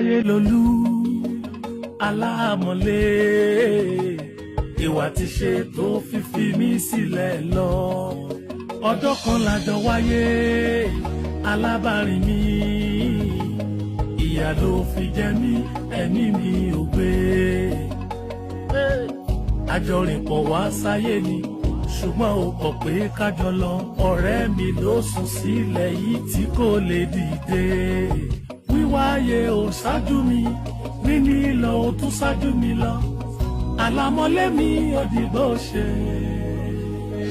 Táyé lolú aláàmọ̀lé, ìwà tí ṣe tó fífi mí sílẹ̀ lọ. Ọjọ́ kan lájọ wáyé, alábàárìn mi, ìyà ló fi jẹ mí, ẹ̀mí mi ò gbé. Àjọrìnpọ̀ wá sáyé ni, ṣùgbọ́n ó kọ̀ pé kájọ lọ. Ọ̀rẹ́ mi ló sùn sílẹ̀ yìí tí kò lè dìde. Wíwáyé ò ṣáájú mi, níní lọ ò tún ṣáájú mi lọ. Àlàmọ́lé mi ò dìbò ṣe.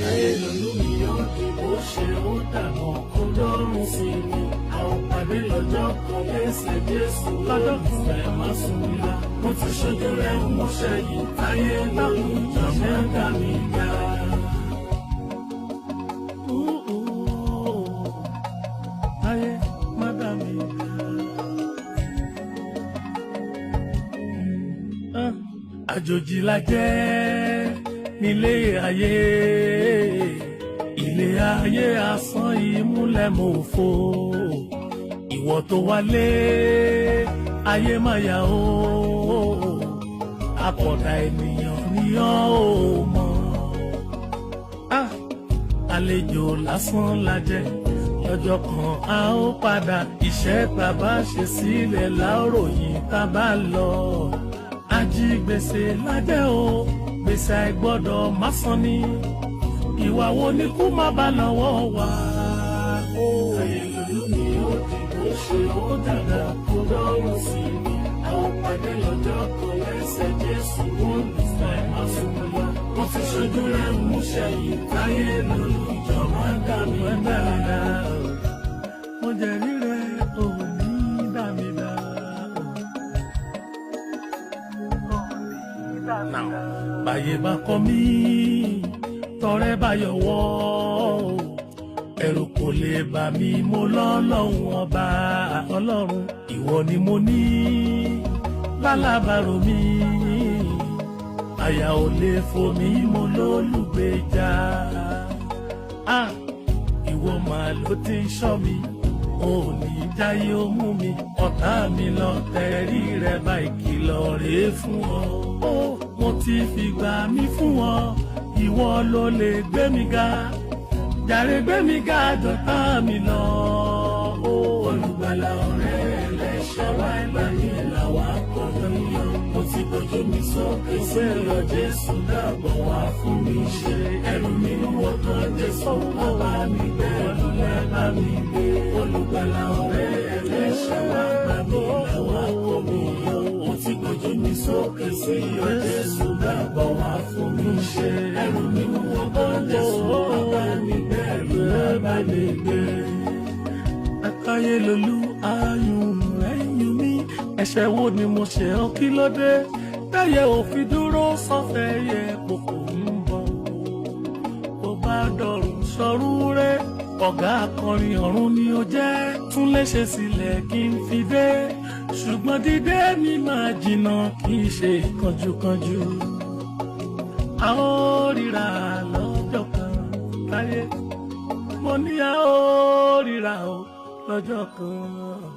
Ayé lòlú mi ò dìbò ṣe, ó dàgbọ́ kó dọ́rùn sí mi. Àwọn pàdé lọ́jọ́ kan lẹ́sẹ̀ Jésù lọ́jọ́ kan fẹ́ má sùn mí lọ. Mo ti ṣojú rẹ̀ ń mọṣẹ́ yìí, táyé lọ́rùn jọ̀mọ́ dá mi dá. Táyé má dá mi dá. Àjòjì la jẹ́ nílé ayé, ilé ayé asán ìmúlẹ̀mọ́fò. Ìwọ tó wálé ayé má yà ó, àpọ̀dà ènìyàn ni ọ́ ò mọ̀. Ah, àlejò lásán la jẹ́, lọ́jọ́ kan a ó padà. Iṣẹ́ tá a bá ṣe sílẹ̀ láòròyìn tá a bá lọ. Ajígbèsè lájẹ́ o, gbèsè àìgbọ́dọ̀ má san ni. Ìwà wo ni kú má bá lọ́wọ́ wa? Ayé lòlú mi ò dìbò ṣe, ó dàgbà kó dọ́rùn sí mi. Àwọn pàdé lọ́jọ́ kan lẹ́sẹ̀ Jésù, ó ní fẹ́ má sùn lọ. Mo ti ṣojú rẹ̀ ń múṣẹ́ yìí, táyé lòlú ìjọba dá mi dá. Mo jẹ̀rí rẹ̀ ò ní dá mi dá. Now, báyé bá kọ mí, tọrẹ bá yọwọ́, ẹ̀rù kò lè bà mí, mo lọ́lọ́run ọba ọlọ́run. Ìwọ ni mo ní lálábàárò mi, àyà ò lè fò mí, mo lólùgbèjà. Ah, ìwọ màá ló ti ń ṣọ́ mi, ò ní jáyé ó mú mi. Ọ̀tá mi lọ tẹ̀rí rẹ̀ bá, ìkìlọ̀ rèé fún ọ. Ó mo ti fìgbà mi fún ọ, ìwọ ló lè gbé mi ga, jàre gbé mi ga jọ̀tá mi lọ. Olùgbàlà ọ̀rẹ́ ẹlẹ́ṣẹ̀ wá gbà mí là wá kọ́ mi yọ. Mo ti gbójú mi sókè sí ọ Jésù, dáàbò wá fún mi ṣe. Ẹrù mi ń wọ tán Jésù, bàbá mi bẹ́ẹ̀ lẹ́ bá mi gbé. Olùgbàlà ọ̀rẹ́ ẹlẹ́ṣẹ̀ wá gbà mí là wá kọ́ mi yọ. Mo ti gbójú mi sókè sí ọ Jésù, dáàbò wá fún mi ṣe. Ẹrù mi ń wọ tán Jésù, bàbá mi bẹ́ẹ̀ lẹ́ bá mi gbé. Àtàyè lolú ayùn rẹ̀ yún mí. Ẹ̀ṣẹ̀ wo ni mo ṣe ọ́, kí ló dé? Táyé òfin dúró sọ́fẹ̀ yẹ kókò ń bọ̀. Bó bá dọ̀rùn sọ̀rùn rẹ̀, ọ̀gá akọrin ọ̀run ni ó jẹ́. Tún léṣe sílẹ̀ kí n fi dé. Ṣùgbọ́n dídé mi máa jìnnà, kì í ṣe kánjúkánjú. A ó ríra lọ́jọ́ kan táyé. Mo ní a ó ríra o lọ́jọ́ kan.